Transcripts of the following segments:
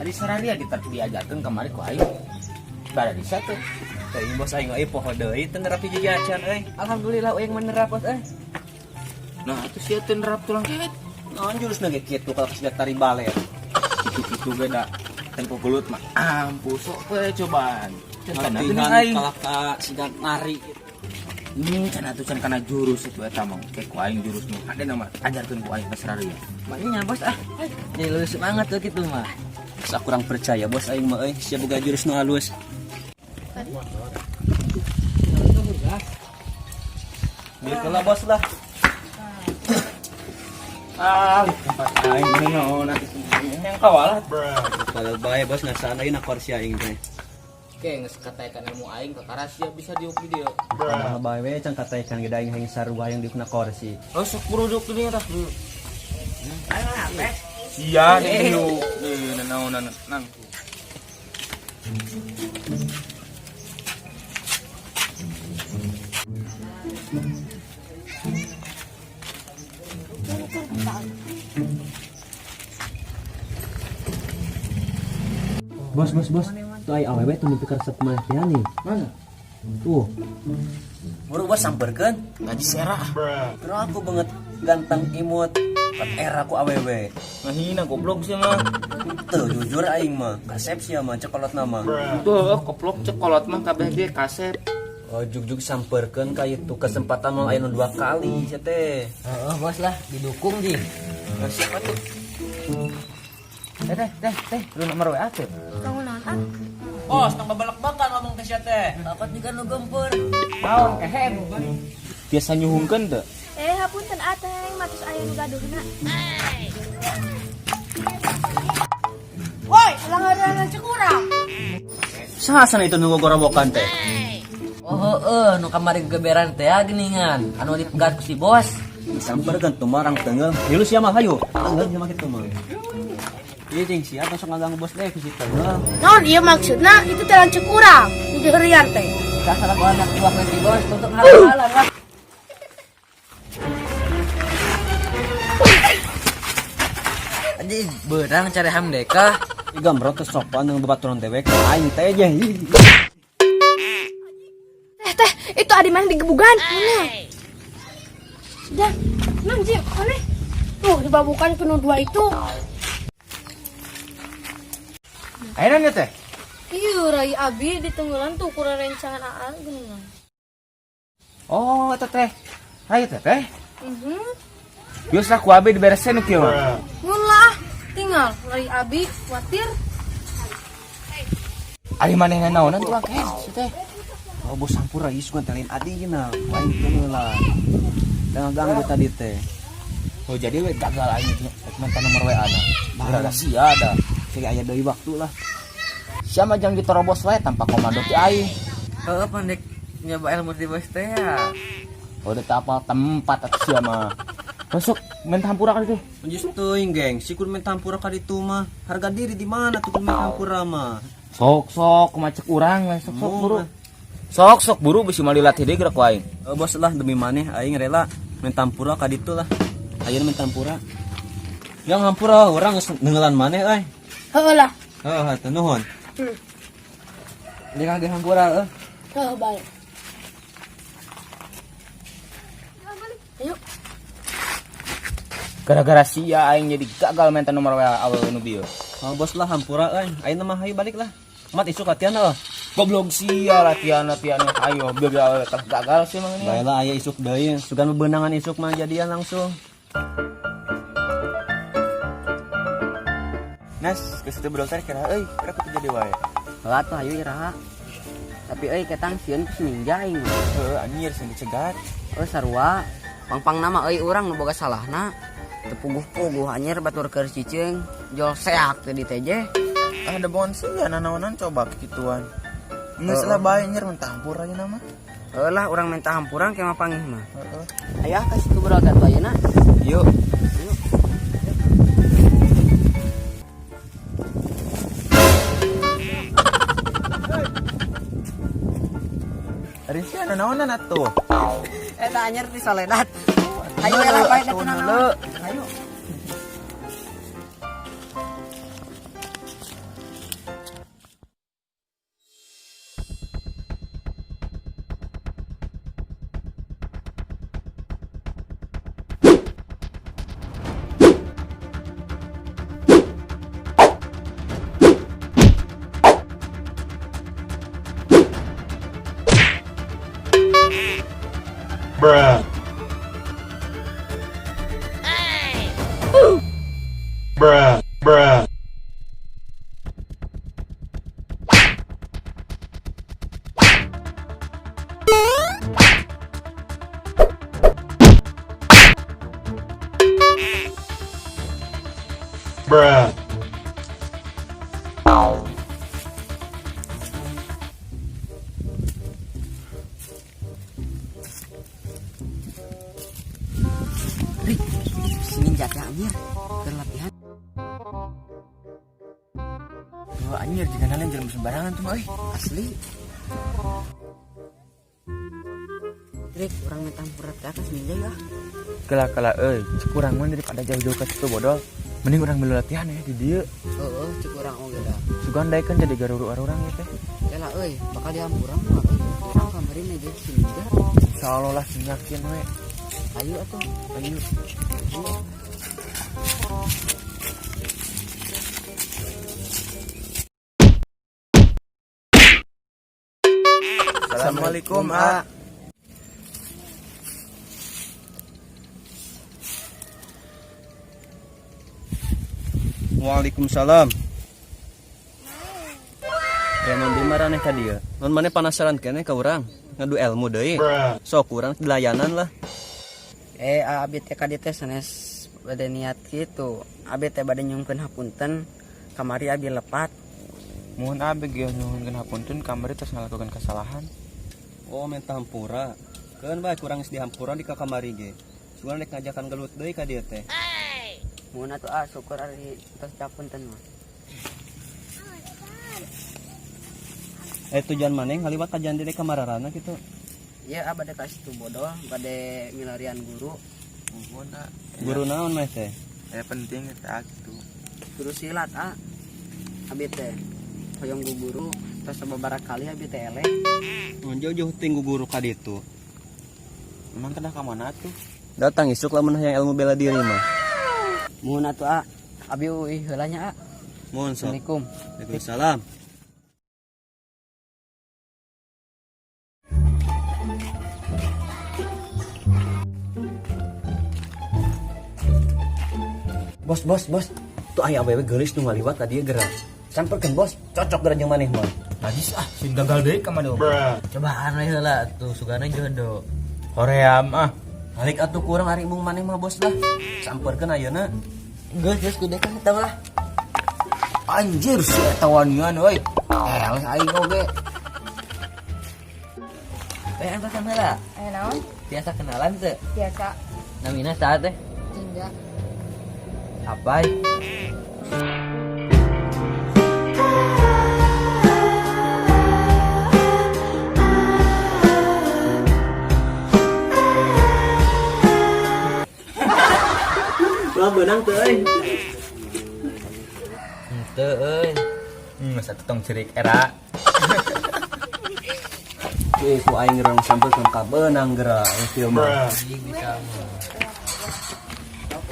Tadi sararia diajarkeun kamari ku aing. Bada bisa tuh. Teuing bos aing euy poho deui teu nerap hiji acan euy. Alhamdulillah euy menerap bos euy. Nah, itu sia teu nerap tulang kehet. Naon jurusna ge kitu kalau siga tari balet. Kitu-kitu ge da tempo gelut mah ampus sok we cobaan. Can kana Latihan geuning aing. kalah ka siga nari. Can atuh can kana jurus itu eta mah. Kayak ku aing jurus nu ada nama ajarkeun ku aing ka sararia. Makanya bos ah. Jadi lebih semangat tuh gitu mah. Terus aku kurang percaya bos aing mah euy, sia boga jurus nu halus. Biar bos lah. Ah, tempat aing naon atuh yang kawalah. Kalau bae bos ngasaan aing na kursi aing teh. Oke, geus kataekan ilmu aing kakara sia bisa diuk di dieu. Tambah bae we can kataekan ge aing hayang sarua hayang diuk na kursi. Oh, sok buruduk di dieu tah. Sia di dieu. Naonan nang. Bos bos bos, tuh ai awewe tuh nepi ka resep maneh teh nih. Mana? Tuh. Buru bos samperkeun. Ngaji serah. Terus aku banget ganteng imut. Kat era ku awewe. Ngahina goblok sih mah. Tuh jujur aing mah, kasep sia mah cekolot nama. Tuh, koplok cekolot mah kabeh ge kasep. Oh, jug-jug samperkeun ka itu kesempatan mau aya nu dua kali sia teh. Heeh bos lah didukung ji. Nah, siapa tuh? Teh, teh, teh, teh, lu nomor WA tuh. Kamu naon ah? Bos, tong babalak-bakan ngomong ke sia teh. Takut juga nu gempur. Naon kehe Biasa nyuhungkeun teu? Eh, hapunten ateng, matus aya nu gaduhna. Woi, langgaran cekurang. Saha itu nu gorowokan teh? Oh heeh nu kamari geberan teh geuningan. Anu dipegat ku si bos. Disamperkeun tuh marang tengel. Hilu sia mah hayu. Tengel sia mah kitu mah. Iya jeung sia masuk ngaganggu bos deh ku si tengel. Naon ieu maksudna? Itu teh lanceuk urang, nu diheurian teh. Salah ku anak buah si bos untuk halang-halang lah. Anjing beurang cari hamdeka. Ih gambrot teh sopan jeung babaturan dewek aing teh je. Teh, teh, itu adi mana digebugan? Mana? Sudah, nang jim, mana? Tuh, dibabukan penuh dua itu. Ayeuna nya teh. Iya, Rai Abi ditenggelan tuh kurang rencangan aan geuningan. Oh, eta teh. Hayu teh teh. Mhm. Geus lah ku abi diberesin nu kieu mah. Mun lah, tinggal Rai Abi khawatir. Ari manehna naonan tuh kehe si teh. Oh bos sampura ieu sugan teh lain adi na. Ku aing teh lah. Jangan ganggu tadi teh. Oh, jadi we gagal aing minta nomor WA na. Gara sia ada. Cek aya deui waktu lah. Sia mah jang diterobos wae tanpa komando ti aing. Heeh pandek nyoba ilmu di bos teh ya. Oh, udah tak apal tempat atuh sia mah. Masuk minta hampura kali teh. Anjis teuing geng, si kudu minta hampura ka ditu mah. Harga diri di mana tuh kudu minta hampura mah? Sok sok kumaha cek urang we sok sok buru. Mun. Sok sok buru bisi mah dilatih deui geura ku aing. Oh, bos lah demi maneh aing rela minta hampura ka ditu lah. Ayeuna minta hampura. Yang hampura urang geus neungelan maneh euy. Heeh lah. Heeh, teu nuhun. Dia kagak hampura euy. Heeh, baik. Ayo. Gara-gara sia aing jadi gagal minta nomor WA awewe nu bieu. Oh, bos lah hampura euy. Ayeuna mah hayu balik lah. Mat isuk latihan euy. Goblok sia latihan-latihan ayo bieu awewe teh gagal sih mah ini. Baiklah aya isuk deui, sugan bebenangan isuk mah jadian langsung. Nas, geus teu bedol teh kira euy, kira kudu jadi wae. Heeh atuh hayu iraha. Tapi euy ketang sieun ku si ninja aing mah. Heuh anjir sing dicegat. Euy sarua. Pangpang nama euy urang nu boga salahna. Teu puguh-puguh anjir batur keur cicing, jol seak teh di TJ. Ah da bongan sia nanaonan coba kikituan. Geus lah bae anjir mentah hampura aja nama. Heuh lah urang minta hampura ke mah pangih mah. Heeh. Aya ka situ bedol teh ayeuna. Yuk. Ari sia nanaonan atuh. Eta anjir ti soledat. Ayo lah bae da tenang. Ayo. Bruh. Bruh. Bruh. Bruh. Rik, sini jatuh anjir keur latihan. Oh, anjir jika nalen jelema sembarangan tuh mah euy. Asli. Rik, urang minta hampura teh ka si Ninja ya. Kela-kela euy, cek urang mah daripada jauh-jauh ka situ bodol. Mending urang milu latihan ya di dieu. Heeh, cek urang oge da. Sugan daekeun jadi garuru urang ieu teh. Kela euy, bakal dihampura mah euy. Urang kamari neje si Ninja. Insyaallah lah sing yakin we. Ayo atuh. Ayo. Assalamualaikum, A. Waalaikumsalam. Ya non di maraneh ka dieu. Non maneh penasaran keneh ka urang ngadu ilmu deui. Bruh. Sok urang dilayanan lah. Abi teh ka dieu teh sanes bade niat kitu. Abi teh bade nyungkeun hapunten. Kamari abi lepat. Mohon abi ge nyuhunkeun hapunten kamari tos ngalakukeun kesalahan. Oh minta hampura. Keun bae kurang geus dihampura di ka kamari ge. Sugan rek ngajakan gelut deui ka dieu teh. Mun atuh ah syukur ari tos hapunten mah. Tujuan maneh ngaliwat ka jandi ka mararana kitu. Iya, ah bade ka situ bodol, bade milarian guru. Mohon A. Guru naon mah teh? Ya penting eta gitu. Guru silat ah. Abi teh hoyong guru tos sababaraha kali abi teh eleh. Mun jauh-jauh tinggu guru ka ditu. Emang kedah ka mana tuh? Datang isuk lamun hayang ilmu bela diri mah. Mun atuh ah, abi uih heula nya ah. Mun sok. Assalamualaikum. Waalaikumsalam. Bos, bos, bos. Tuh aya awewe geulis nu ngaliwat ka dieu geura. Samperkeun bos, cocok geura jeung maneh mah. Najis ah, sing gagal deui ka mana. Bruh. Cobaan we heula tuh sugana jodoh. Hoream ah. Balik atuh kurang ari embung maneh mah bos lah. Samperkeun ayeuna. Geus geus kudu ka eta lah. Anjir si eta wanian euy. Eleh aing oge. Eh antosan heula. Aya naon? Biasa kenalan teu? Biasa. Namina saha teh? Jingga. Apai. Lah beunang teu euy. Henteu euy. Satu tong cerik era. Wih, ku aing geura samperkeun ka beunang geura ieu mah. Bruh.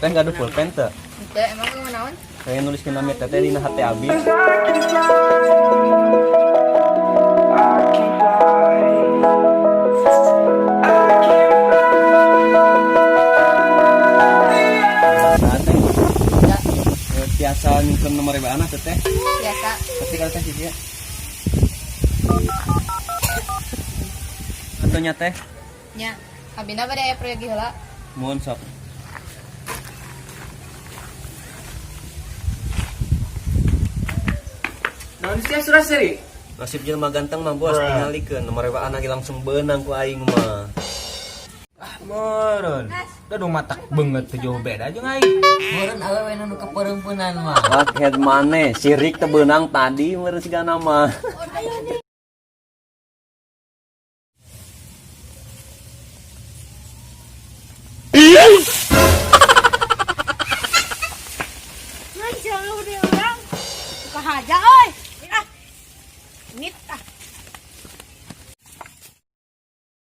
Teh gaduh pulpen teu? Henteu emang kumaha naon? Pengen nuliskeun nami teteh dina hate abi. Saha teh? Ya, Tiasa nyungkeun nomor WA na teteh. Biasa. Pasti kalau teh sih ya. Atuh nya teh, Nya. Abina bade aya proyek heula. muhun sok. Naon sia suraseri? Nasib jelema ganteng mah bos, Bruh. tingalikeun nomor WA na ge langsung beunang ku aing mah. Ah, meureun. Da dong matak banget teh jauh beda jeung aing. Meureun awewe nu kapeureumpeunan mah. Rakyat maneh, sirik teu beunang tadi meureun sigana mah. Nah, jangan udah orang. Buka haja euy. Ah. Nit ah.